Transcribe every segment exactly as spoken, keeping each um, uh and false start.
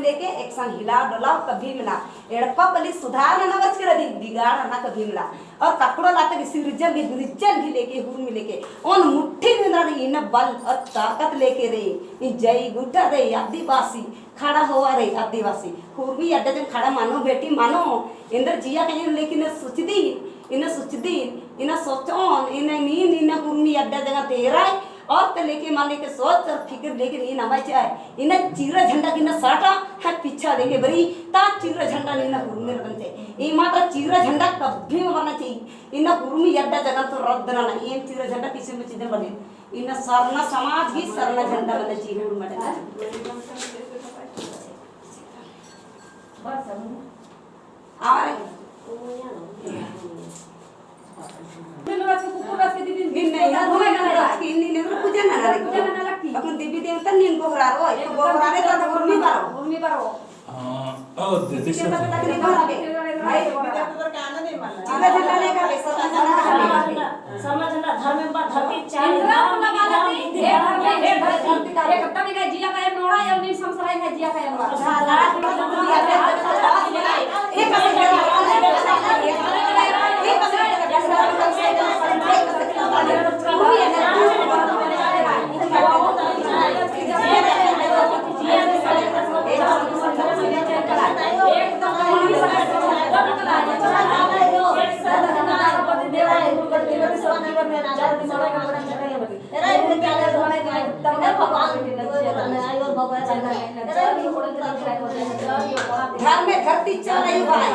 लेके एकसन हिलाव डोलाव कभी मला। एड़पा पल्ली सुधार नना बरचकर अदी बिगाड़ नना कभी मला। और ककड़ो लाते की सिरजन भी, बिरजन भी लेके, हुरमी लेके, ओन मुट्ठी में रई, इन्ना बल और ताकत लेके रई, ई जय गुट्ठा रई, आदिवासी, खड़ा होआ रई, आदिवासी। हुरमी अड्डा जंग खड़ा मनो बेटी मनो, एन्देर जिया कयन लेकिन सोचदी, इन्ना सोचदी, इन्ना सोचोन, इन्ना नीन, इन्ना हुरमी अड्डा जंग तेराय, और ते लेके माने के सोच और फिक्र लेके नीन अमाय चाहे। इन्ना चीरा झंडा गे इन्ना साटा, है पीछा लेके बरी, ता चीरा झंडा नीन हुरमी रअना चाहे। इमा ता चीरा झंडा कभी मल बरना चाहे। इन्ना हुरमी अड्डा जंग तो रद्द नना, एम चीरा झंडा किसिम चीजन बने। इन्ना सरना समाज ही सरना झंडा बरना चाहे हुरमी अड्डा। और दिन रात के कुकुर रात के दीदी, दिन नहीं, दिन रात के इन्नी ने पूजा ना लगी। पूजा ना लगी। अपन देवी देवता नीन गोहरारो, तो गोहरारे तो उर्मी बारो। उर्मी बारो। हाँ, और दीदी से तक नहीं गोहराबे। भाई, चीरा झंडा नहीं खाबे, सरना झंडा खाबे। सरना झंडा धर्म में बा, धरती चाहे, इंद्रा धर्म कुला में बाला जाम, दी, बुद्धि, एक धर्म में, धर्म में, एक धर्म में, एकदम इन्हें जिया का एक नोड़ा, या नीम समसरा इन्हें जिया का एक नोड़ा। धर्मे धरती चले भाई।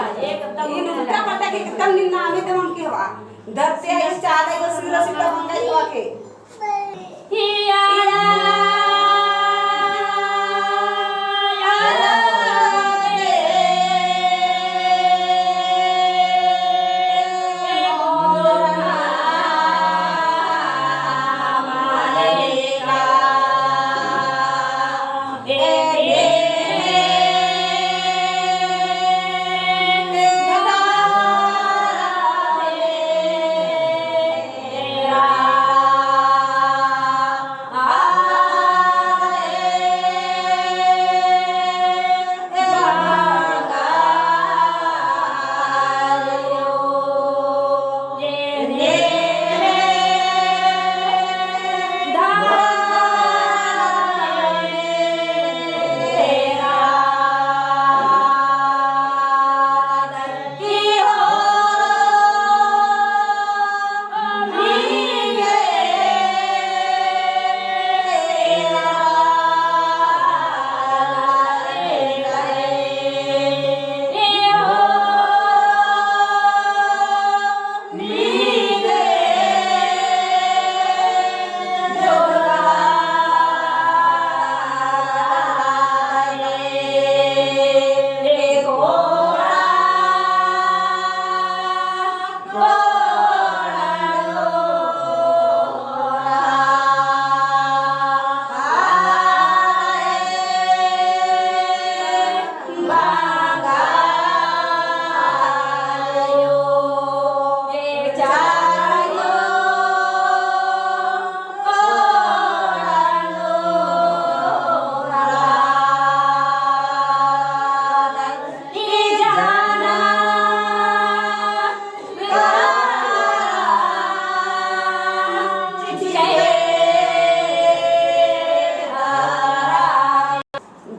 इन उल्टा पल्टा के एकदम निन्ना आमे ते मन के हवा। धरती आई चाले गो सिरा सिरा मंगाई हवा के।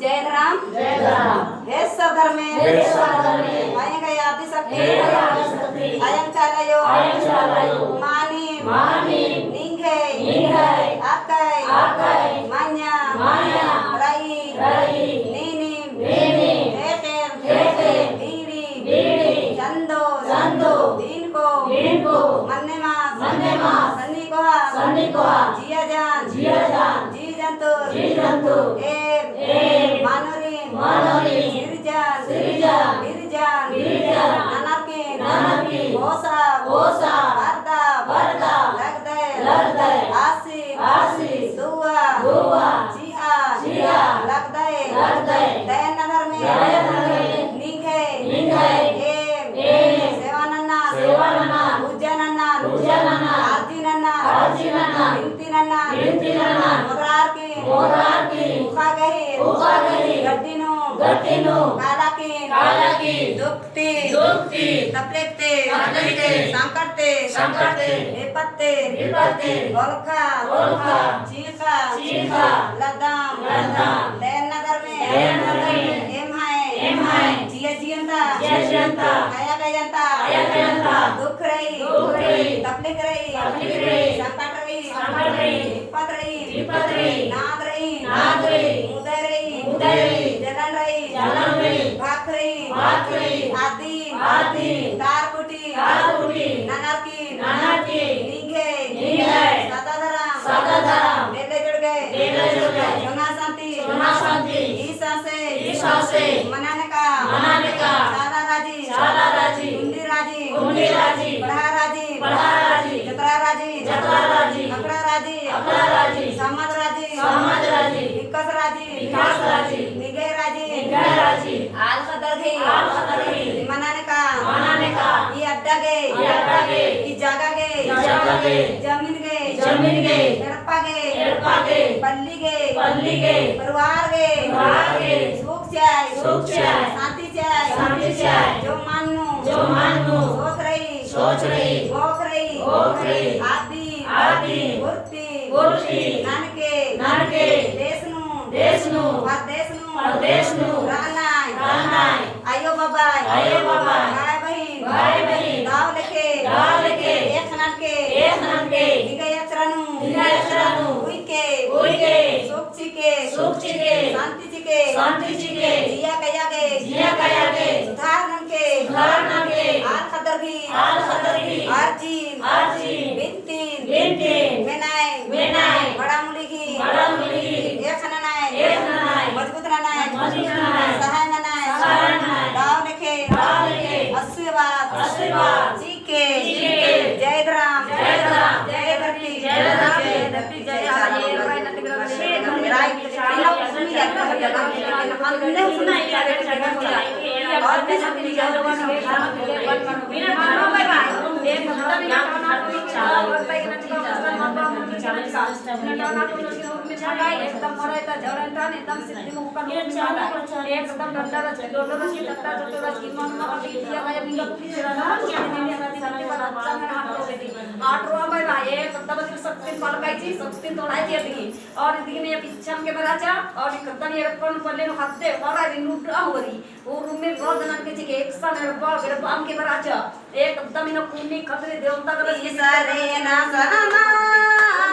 जय राम। जय राम। हे सद्धर्मे। हे सद्धर्मे। अयंग आदिशक्ति। हे आदिशक्ति। अयंग चालायो। अयंग चालायो। मानिम। मानिम। निंग्है। निंग्है। अकय। अकय। मइय्याँ। मइय्याँ। रई। रई। नीनिम। नीनिम। हेकेम। हेकेम। बीड़ी। बीड़ी। चंदो। चंदो। दिनको। दिनको। मन्ने मास। मन्ने मास। सन्नी कोहा। सन्नी कोहा। जिया जान। जिया जान। जी जंतु। जी जंतु। एम। एम। मानोरिन। मानोरिन। सिरजन। सिरजन। बिरजन। बिरजन। ननरकिन। ननरकिन। पोसा। पोसा। परदा। परदा। लगदय। लगदय। आसी। आसी। दुआ। दुआ। चिआ। चिआ। लगदय। लगदय। दयन ननर में। दयन ननर में। निंग्है। निंग्है। एम। एम। सेवा नन्ना। सेवा नन्ना। पूजा नन्ना। पूजा नन्ना। आरजी नन्ना। आरजी नन्ना। बिनती कठिन नू। कालाकिन। कालाकिन। दुख ती। दुख ती। तकलीफ ती। तकलीफ ती। संकट ती। संकट ती। विपत ती। विपत ती। ओलखा। ओलखा। चींख़ा। चींख़ा। लद्दम। लद्दम। दयन नगर में। दयन नगर में। एम्है। एम्है। जिया जियंता। जिया जियंता। काया कायंता। काया कायंता। दुख रई। दुख रई। तकलीफ रई। तकलीफ रई। संकट रई। संकट रई। विपत रई। विपत रई। नाद रई। नाद रई। मुदय रई। मुदय रई। जलन रई। जलन रई। भाख रई। भाख रई। आदिन। आदिन। तार कुटी। तार कुटी। ननर की। ननर की। निंग्है। निंग्है। सदा धरम। सदा धरम। बेले जुड़गे। बेले जुड़गे। चोना शांति। चोना शांति। ई सासे। ई सासे। मनाने का। मनाने का। चाला राजी। चाला राजी। कुंडी राजी। कुंडी राजी। पड़हा राजी। पड़हा राजी। जतरा राजी। जतरा राजी। अखड़ा राजी। अखड़ा राजी। समाज राजी। समाज राजी। विकास राजी। विकास राजी। निंग्है राजी। निंग्है राजी। आल ख़द्दर गही। आल ख़द्दर गही। मनाने का। मनाने का। ई अड्डा गे। ई अड्डा गे। ई जगह गे। ई जगह गे। जमीन गे। जमीन गे। एड़पा गे। एड़पा गे। पल्ली गे। पल्ली गे। परिवार गे। परिवार गे। सुख चाय। सुख चाय। शांति चाय। शांति चाय। जो मन्नू। जो मन्नू। सोच रई। सोच रई। गोख रई। गोख रई। आदि। आदि। गुर्ती। गुर्ती। ननके। ननके। देश नू। देश नू। परदेश नू। परदेश नू। रहनाय। रहनाय। आयो बाबाय। आयो बाबाय। भाई बहिन। भाई बहिन। दव लेखे। दव लेखे। एक ननके। एक ननके। निंग्है अचरा नू। निंग्है अचरा नू। उइके। उइके। सुख चिके। सुख चिके। शांति चिके। शांति चिके। जिया कया गे। जिया कया गे। सुधार ननके। सुधार ननके। आल ख़द्दर गही। आल ख़द्दर गही। अर्जिन। अर्जिन। बिनतिन। बिनतिन। मेनाय। मेनाय। बड़ा मुली गही। बड़ा मुली गही। एक ननाय। एक ननाय। मजबूत ननाय। मजबूत ननाय। सहाय ननाय। सहाय ननाय। दव लेखे। दव लेखे। आशीर्वाद। आशीर्वाद। चिके। चिके। जय धरम। जय धरम। जय धरती। जय धरती। जय धरती। जय धरती। एकदम मोरा इता झरन तान एकदम सिद्धि मुखन एकदम डंडा रच के, डोडो रच के, चट्टा डोडो रच के, मन मन की दिया भाई अपनी गलती से रहा, क्या दिन में रहा, दिन में बड़ा अच्छा है, हाथ रो बेटी। हाथ रो भाई भाई, एकदम शक्ति पलकाई जी, शक्ति तोड़ाई जी अभी। और दिन में ये पिछन के बराचा, और एकदम ये रखन पल्ले नो हाथ दे, और आज नुड्डा हो रही। वो रूम में रोज नन के जी के एक सा मेरे बा, मेरे बाम के बराचा। एकदम इन्हें कुन्नी खतरे देवता का ई सारे ना सना।